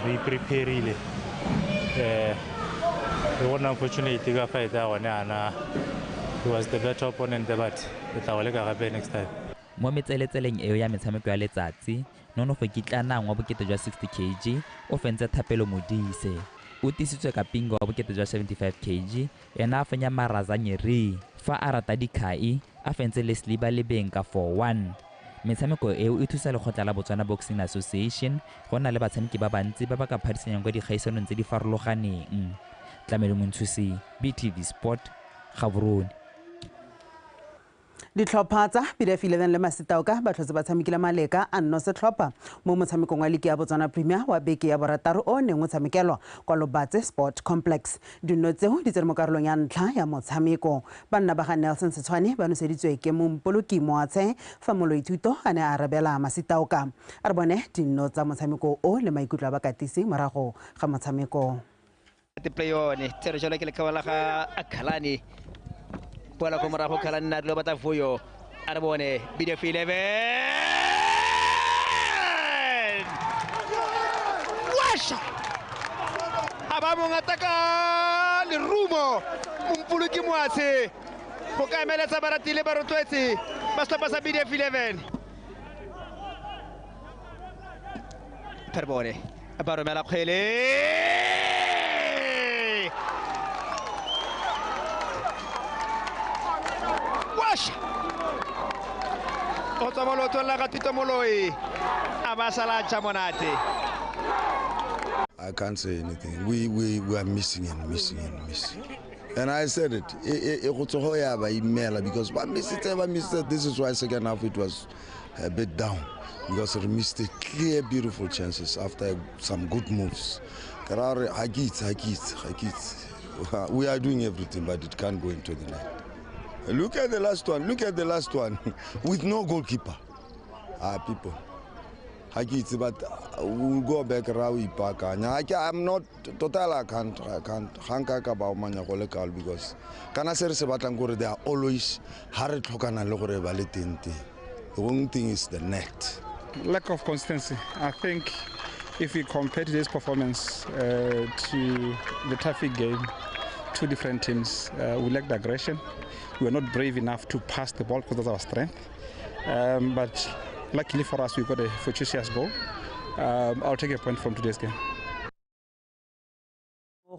S8: we prepare really. The one unfortunately to fight that one, and he was the better opponent, but it's next time.
S3: Mo metseletseleng eo ya metshameko ya letsatsi Nonofo Kitlanang wa bokete jwa 60 kg o fentse Thapelo Modise. O tisitswe ka pingo wa bokete jwa 75 kg ena a fenya Maraza Nyeri fa a rata dikhai a fentse Leslie Balebeng ka 4-1. Metshameko eo e thusa lekgotla la Botswana Boxing Association go nna le batshameki ba bantsi ba ba ka phadisanyang kwa dikgaisanong tse di farologaneng. Tlamelo Montshusi, BTV Sport, Gaborone.
S2: Ditlhopha tsa PDF 11 le Masitaoka ba tlhotse ba tshamekile maleka a nno setlhopha mo motshamekong wa liki ya Botswana Premier wa beke ya borataro o neng o tshamekelwa kwa Lobatse Sport Complex. Dinno tseo di tsere mo karolong ya ntlha ya motshameko. Banna ba ga Nelson Setshwane ba noseditswe ke Mompoloki Moatshe fa Moloithuto a ne a arabela Masitaoka. A re bone dinno tsa motshameko o le maikutlo a bakatisi morago ga motshameko.
S4: Play-one tsere jalo ke lekgawa la ga Akhalani. Bola ko morago Khalani na dilo batla Vuyo. A re bone BDF 11. Washa! A ba mongata ka lerumo Mompoloki Moatshe go ka emeletsa baratile ba rotloetse ba setlhopha sa BDF 11. Re bone ba romela kgwele. O tswa mo leotong la ga Tito Moloi a ba sala a ja monate.
S9: I can't say anything. We are missing and missing and missing. And I said it. Because missed it. This is why second half it was a bit down. Because we missed the clear, beautiful chances after some good moves. We are doing everything, but it can't go into the net. Look at the last one. Look at the last one. With no goalkeeper. Ah, people. But we'll go back. I'm not total. I can't. Because they are always the only thing is the net.
S10: Lack of consistency. I think if we compare today's performance to the traffic game, two different teams, we lacked aggression. We were not brave enough to pass the ball because that's our strength. But luckily for us, we got a fortuitous goal. I'll take a point from today's game.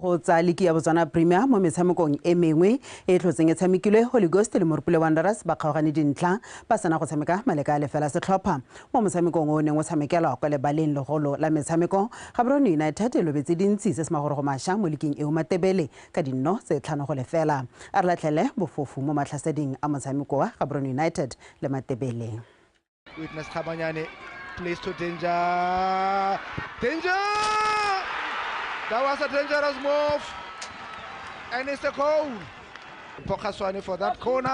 S2: Go tsa liki ya Botswana Premier mo metshamekong e mengwe e tlhotseng e tshamekilwe Holy Ghost le Morupule Wanderers ba kgaogane dintlha ba sena go tshameka maleka a lefela setlhopha mo motshamekong o neng o tshamekelwa kwa lebaleng legolo la metshameko. Gaborone United e lobetse dintsi se se magorogo mašwa mo liking eo Matebele ka dinno tse 5-0. A re latlhele bofofu mo matlhaseding a motshameko wa Gaborone United le Matebele.
S11: Witness Thabanyane plays to danger. Danger! That was a dangerous move, and it's a goal. Pokaswani for that corner.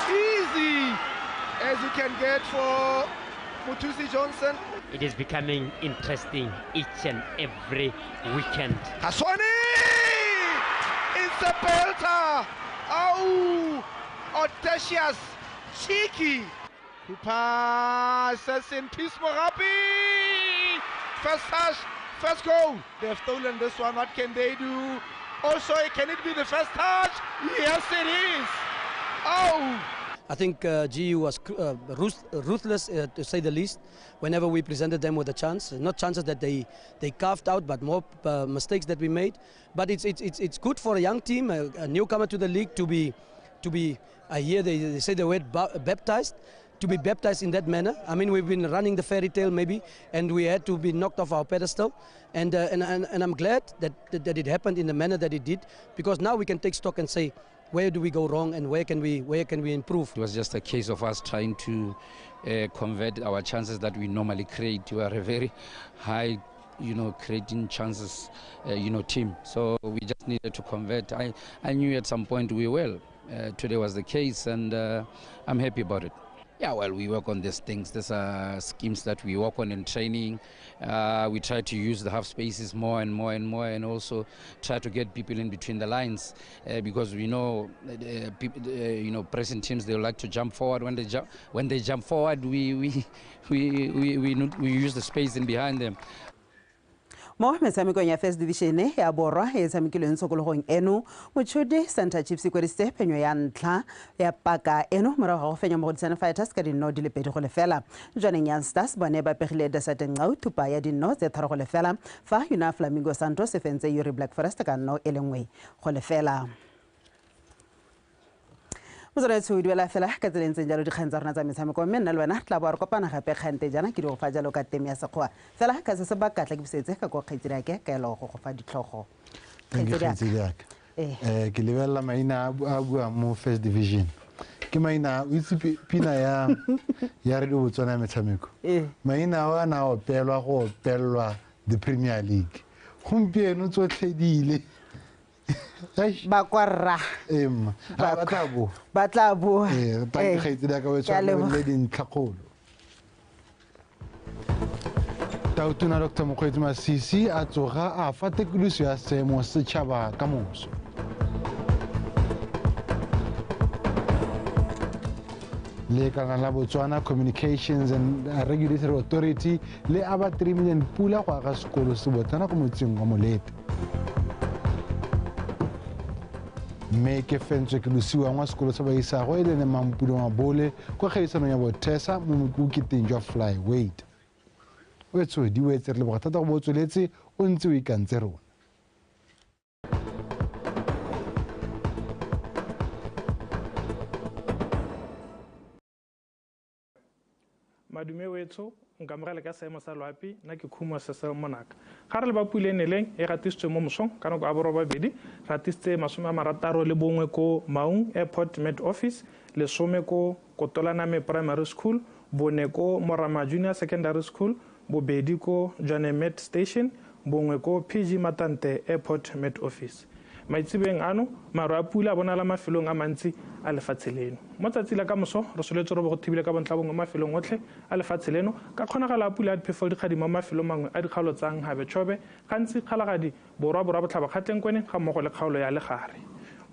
S11: Easy as you can get for Mutusi Johnson.
S12: It is becoming interesting each and every weekend.
S11: Kaswani! It's a belter! Oh, audacious, cheeky. Cooper says in peace, Morabi! First touch. First goal. They have stolen this one. What can they do? Also, can it be the first touch? Yes, it is. Oh!
S14: I think GU was ruthless, to say the least, whenever we presented them with a chance. Not chances that they carved out, but more mistakes that we made. But it's good for a young team, a newcomer to the league, to be I hear they say the word baptized. To be baptized in that manner. I mean, we've been running the fairy tale maybe, and we had to be knocked off our pedestal. And I'm glad that it happened in the manner that it did, because now we can take stock and say, where do we go wrong and where can we improve?
S15: It was just a case of us trying to convert our chances that we normally create. We are a very high, creating chances, team. So we just needed to convert. I knew at some point we will. Today was the case, and I'm happy about it. Yeah, well, we work on these things. These are schemes that we work on in training. We try to use the half spaces more and more and more, and also try to get people in between the lines, because we know, people, pressing teams, they like to jump forward. When they jump forward, we use the space in behind them.
S2: Mo metshamekong ya First Division ya Borwa e tshamekilweng tshokologong eno, Mochudi Center Chiefs e kwadisitse phenyo ya ntlha ya paka eno morago ga go fenya Mogoditsane Fighters ka dinno di le 2-0. Jwaneng Young Stars bone ba pegile Desert Ngau thupa ya dinno tse 3-0, fa Yuna Flamingo Santos e fentse Yuri Black Forest ka nno e le 1-0. Motswedi o duela fela ka tsela e ntseng jalo dikgang tsa rona tsa metshameko, mme nna le wena tla bo re kopana gape kgante jaana ke di go fa jalo ka teme ya sekgowa. Fela ka se sebaka tla ke busetse ka kwa kgaitsedi ake ka elo go go fa ditlhogo.
S1: Kgaitsedi ake. Ke lebelela maina a buang mo First Division. Ke maina o itse pina ya ya Radio Botswana ya metshameko. Maina ao a na opelwa go opelwa the Premier League. Gompieno tsotlhe di ile.
S2: Ba kwa rra.
S1: Emma, ba tla boa.
S2: Ba tla boa.
S1: Tanki kgaitsedi ya ka o tshwanetse le dintlhakgolo. Tautona Dr. Mokgweetsi Masisi a tsoga a fa tekodiso ya seemo setšhaba ka moso. Lekala la Botswana Communications and Regulatory Authority le aba 3 million pula go aga sekolo se botlana go motseng wa Molete. Mme ke fentswe ke losiwang wa sekolo sa Baisago e leng Mampudi Mabole kwa kgaisanong ya Bothesa mo boketeng jwa flyweight. O etso di wetse re leboga thata go bo tsweletse o ntse o ikantse rona.
S13: Madume wetso nkamogele ka seemo sa loapi nna ke Khumo Sese Monaka. Ga re le ba pula e neleng e gatisitswe mo mosong ka nako ya 8:30, gatisitse 61 ko Maung Airport Met Office, 10 ko Kotolaname Primary School, 4 ko Morama Junior Secondary School, 2 ko Jwane Met Station, 1 ko PG Matante Airport Met Office. Maitsebeng ano maru a pula a bonala mafelong a mantsi a lefatshe leno. Mo tsatsi la ka moso re soletse robo go thibile ka bontlha bongwe mafelong otlhe a lefatshe leno ka kgonagala a pula a diphefo dikgadimo mafelong mangwe a dikgaolo tsa Nhabe Chobe, gantsi Kgalagadi, Borwa Borwa Botlhaba Kgatleng Kweneng ga mmogo le kgaolo ya Legare.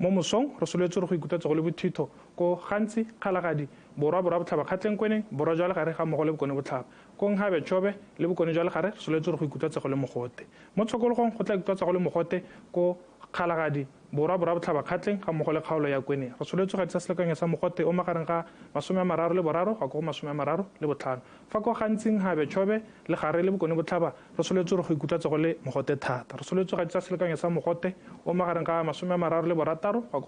S13: Mo mosong re soletse go ikutlwetsa go le bothitho ko gantsi Kgalagadi, Borwa Borwa Botlhaba Kgatleng Kweneng, Borwa jwa Legare ga mmogo le Bokone Botlhaba. Ko Nhabe Chobe le Bokone jwa Legare re soletse go ikutlwetsa go le mogote. Mo tshokologong go tla ikutlwetsa go le mogote ko Kgalagadi, Borwa Borwa Botlhaba Kgatleng ga mmogo le kgaolo ya Kweneng. Re soletse go gatisa selekanyo sa mogote o magareng ga 33 go ya ko 35. Fa ko gantsi Nhabe Chobe, Legare le Bokone Botlhaba re soletse go ikutlwetsa go le mogote thata. Re soletse go gatisa selekanyo sa mogote o magareng ga 36 go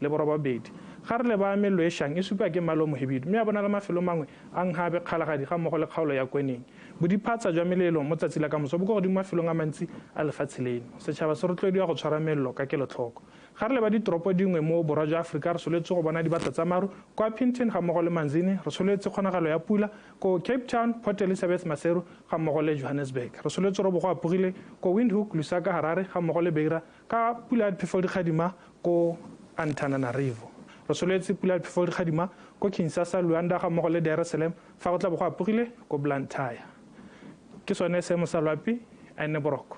S13: ya ko 38. Ga re leba mello e šang e supa ke mmala o mohibidu mme a bonala mafelo mangwe a Nhabe, Kgalagadi ga mmogo le kgaolo ya Kweneng. Bodiphatsa jwa melelo mo tsatsi la ka moso bo ko godimo mafelong a mantsi a lefatshe leno. Setšhaba se rotloediwa go tshwara mello ka kelotlhoko. Ga re leba ditoropo dingwe mo borwa jwa Aforika re soletse go bona dibata tsa maru kwa Pinton ga mmogo le Manzini, re soletse kgonagalo ya pula ko Cape Town, Port Elizabeth, Maseru ga mmogo le Johannesburg. Re soletse robo go apogile ko Windhoek, Lusaka, Harare ga mmogo le Beira ka pula ya diphefo dikgadima ko Antananarivo. Re soletse pula ya diphefo dikgadima ko Kinshasa, Luanda ga mmogo le Dar es Salaam fa go tla bo go apogile ko Blantyre. Ke sone seemo sa loapi a nne boroko.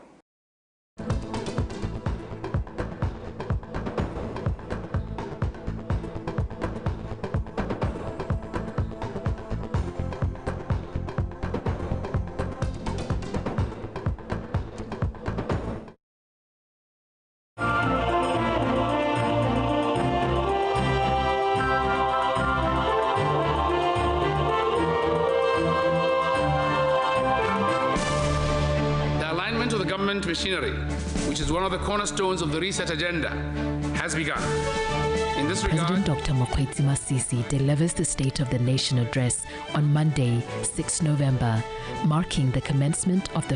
S16: Machinery, which is one of the cornerstones of the reset agenda, has begun. In this regard,
S17: President Dr. Mokgweetsi Masisi delivers the State of the Nation address on Monday, 6 November, marking the commencement of the